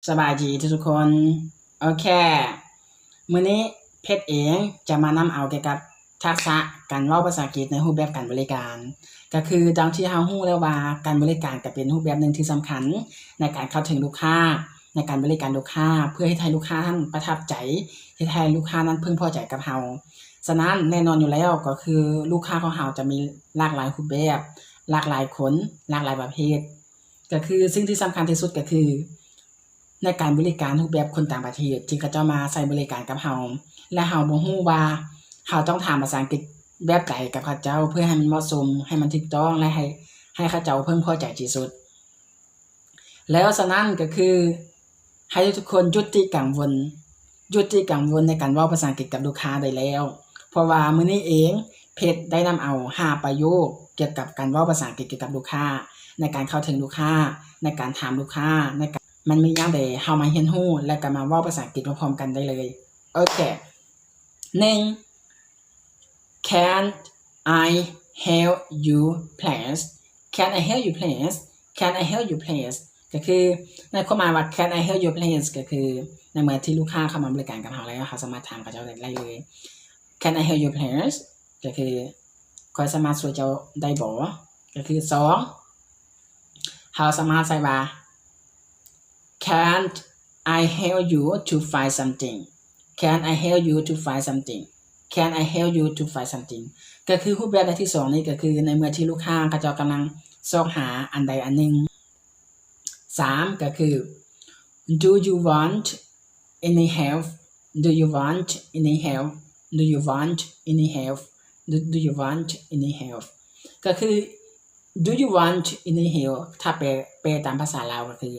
ສະບາຍດີທຸກໆຄົນ. ໂອເຄ ມື້ນີ້ເພັດເອງຈະມານຳເອົາກ່ຽວກັບທັກສະການເວົ້າພາສາອັງກິດໃນຮູບແບບການບໍລິການ. ກໍຄືດັ່ງທີ່ເຮົາຮູ້ແລ້ວວ່າ ການບໍລິການກໍເປັນຮູບແບບໜຶ່ງທີ່ສຳຄັນໃນການເຂົ້າເຖິງລູກຄ້າ, ໃນການບໍລິການລູກຄ້າ ເພື່ອເຮັດໃຫ້ລູກຄ້ານັ້ນປະທັບໃຈ, ເຮັດໃຫ້ລູກຄ້ານັ້ນເພິ່ງພໍໃຈກັບເຮົາ. ສະນັ້ນແນ່ນອນຢູ່ແລ້ວ ກໍຄືລູກຄ້າຂອງເຮົາຈະມີຫຼາກຫຼາຍຮູບແບບ, ຫຼາກຫຼາຍຄົນ, ຫຼາກຫຼາຍປະເພດ. ກໍຄືສິ່ງທີ່ສຳຄັນທີ່ສຸດກໍຄື ໃນການບໍລິການຮູບແບບຄົນຕ່າງປະເທດທີ່ເຂົາເຈົ້າມາໃຊ້ບໍລິການກັບເຮົາ ແລະ ເຮົາບໍ່ຮູ້ວ່າເຮົາຕ້ອງຖາມພາສາອັງກິດແບບໃດກັບເຂົາເຈົ້າ ເພື່ອໃຫ້ມັນເໝາະສົມ, ໃຫ້ມັນຖືກຕ້ອງ ແລະ ໃຫ້, ໃຫ້ເຂົາເຈົ້າເພິ່ງພໍໃຈທີ່ສຸດ. ແລ້ວສະນັ້ນກໍຄື ໃຫ້ທຸກໆຄົນຢຸດຕິກັງວົນ, ຢຸດຕິກັງວົນໃນການເວົ້າພາສາອັງກິດກັບລູກຄ້າໄດ້ແລ້ວ. ເພາະວ່າມື້ນີ້ເອງ ເພັດໄດ້ນຳເອົາຫ້າປະໂຫຍກກ່ຽວກັບການເວົ້າພາສາອັງກິດກ່ຽວກັບລູກຄ້າ, ໃນການເຂົ້າເຖິງລູກຄ້າ, ໃນການຖາມລູກຄ້າ, ໃນການ ມັນມີຫຍັງແດ່ ເຮົາມາຮຽນຮູ້ ແລ້ວກໍມາເວົ້າພາສາອັງກິດພ້ອມໆກັນໄດ້ເລີຍ. ໂອເຄ ໜຶ່ງ Can I help you please? Can I help you please? Can I help you please? ກໍຄືໃນຄວາມໝາຍວ່າ Can I help you please? ກໍຄືໃນເມື່ອທີ່ລູກຄ້າເຂົ້າມາບໍລິການກັບເຮົາແລ້ວ ເຮົາສາມາດຖາມເຂົາເຈົ້າໄດ້ເລີຍ. Can I help you please? ກໍຄື ຂ້ອຍສາມາດຊ່ວຍເຈົ້າໄດ້ບໍ່? ກໍຄື ສອງ ເຮົາສາມາດໃຊ້ວ່າ Can I help you to find something? Can I help you to find something? Can I help you to find something? ກໍຄືຮູບແບບໃນທີສອງນີ້ ກໍຄືໃນເມື່ອທີ່ລູກຄ້າເຂົາເຈົ້າກຳລັງຊອກຫາອັນໃດອັນໜຶ່ງ. ສາມ ກໍຄື Do you want any help? Do you want any help? Do you want any help? Do, do you want any help? ກໍຄື Do you want any help? ຖ້າແປ, ແປຕາມພາສາລາວກໍຄື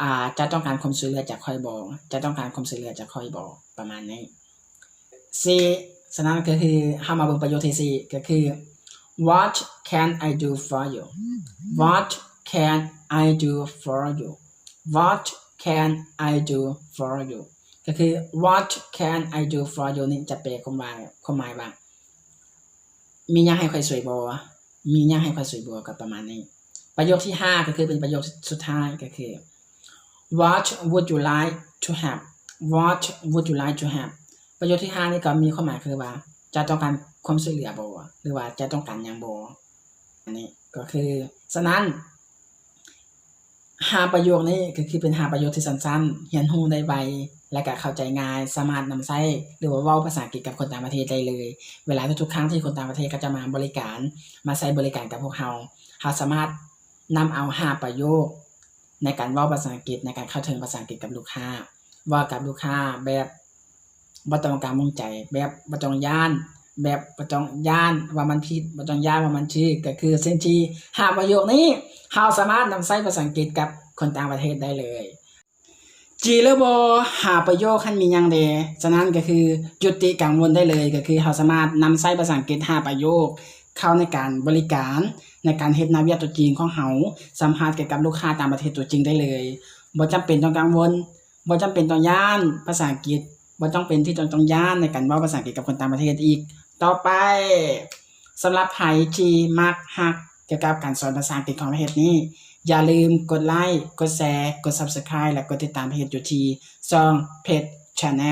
ອ່າ ເຈົ້າຕ້ອງການຄວາມຊ່ວຍເຫຼືອຈາກຂ້ອຍບໍ່? ເຈົ້າຕ້ອງການຄວາມຊ່ວຍເຫຼືອຈາກຂ້ອຍບໍ່? ປະມານນີ້. ສີ່ ສະນັ້ນກໍຄື ເຮົາມາເບິ່ງປະໂຫຍກທີສີ່ ກໍຄື What can I do for you? What can I do for you? What can I do for you? ກໍຄື What can I do for you? ນີ້ຈະແປຄວາມວ່າ, ຄວາມໝາຍວ່າ ມີຫຍັງໃຫ້ຂ້ອຍຊ່ວຍບໍ່? ມີຫຍັງໃຫ້ຂ້ອຍຊ່ວຍບໍ່? ກໍປະມານນີ້. ປະໂຫຍກທີຫ້າ ກໍຄືເປັນປະໂຫຍກສຸດທ້າຍ ກໍຄື What would you like to have? What would you like to have? ປະໂຫຍກທີຫ້ານີ້ກໍມີຄວາມໝາຍຄືວ່າ ເຈົ້າຕ້ອງການຄວາມຊ່ວຍເຫຼືອບໍ່? ຫຼືວ່າເຈົ້າຕ້ອງການຫຍັງບໍ່? ອັນນີ້ກໍຄື ສະນັ້ນ ຫ້າປະໂຫຍກນີ້ກໍຄືເປັນຫ້າປະໂຫຍກທີ່ສັ້ນໆ, ຮຽນຮູ້ໄດ້ໄວ ແລະ ກະເຂົ້າໃຈງ່າຍ, ສາມາດນຳໃຊ້ ຫຼືວ່າເວົ້າພາສາອັງກິດກັບຄົນຕ່າງປະເທດໄດ້ເລີຍ. ເວລາທຸກໆຄັ້ງທີ່ຄົນຕ່າງປະເທດເຂົາຈະມາບໍລິການ, ມາໃຊ້ບໍລິການກັບພວກເຮົາ, ເຮົາສາມາດນຳເອົາຫ້າປະໂຫຍກໃນການເວົ້າພາສາອັງກິດ, ໃນການເຂົ້າເຖິງພາສາອັງກິດກັບລູກຄ້າ, ເວົ້າກັບລູກຄ້າແບບ ບໍ່ຕ້ອງກັງວົນໃຈ, ແບບບໍ່ຕ້ອງຢ້ານ, ແບບບໍ່ຕ້ອງຢ້ານວ່າມັນຜິດ, ບໍ່ຕ້ອງຢ້ານວ່າມັນຖືກ, ກໍຄືສິ່ງທີ່ຫ້າປະໂຫຍກນີ້ ເຮົາສາມາດນຳໃຊ້ພາສາອັງກິດກັບຄົນຕ່າງປະເທດໄດ້ເລີຍ. ຈີແລ້ວບໍ່? ຫ້າປະໂຫຍກຫັ້ນມີຫຍັງແດ່? ສະນັ້ນກໍຄື ຢຸດຕິກັງວົນໄດ້ເລີຍ, ກໍຄືເຮົາສາມາດນຳໃຊ້ພາສາອັງກິດຫ້າປະໂຫຍກເຂົ້າໃນການບໍລິການ, ໃນການເຮັດໜ້າວຽກຕົວຈິງຂອງເຮົາ, ສຳພາດກ່ຽວກັບລູກຄ້າຕ່າງປະເທດຕົວຈິງໄດ້ເລີຍ. ບໍ່ຈຳເປັນຕ້ອງກັງວົນ, ບໍ່ຈຳເປັນຕ້ອງຢ້ານພາສາອັງກິດ, ບໍ່ຈຳເປັນທີ່ຕ້ອງ, ຕ້ອງຢ້ານໃນການເວົ້າພາສາອັງກິດກັບຄົນຕ່າງປະເທດອີກຕໍ່ໄປ. ສຳລັບໃຜທີ່ມັກຮັກກ່ຽວກັບການສອນພາສາອັງກິດຂອງເພຈນີ້, ຢ່າລືມກົດໄລ, ກົດແຊ, ກົດ Subscribe ແລະ ກົດຕິດຕາມເພຈຢູ່ທີ່ຊ່ອງ Pet Channel.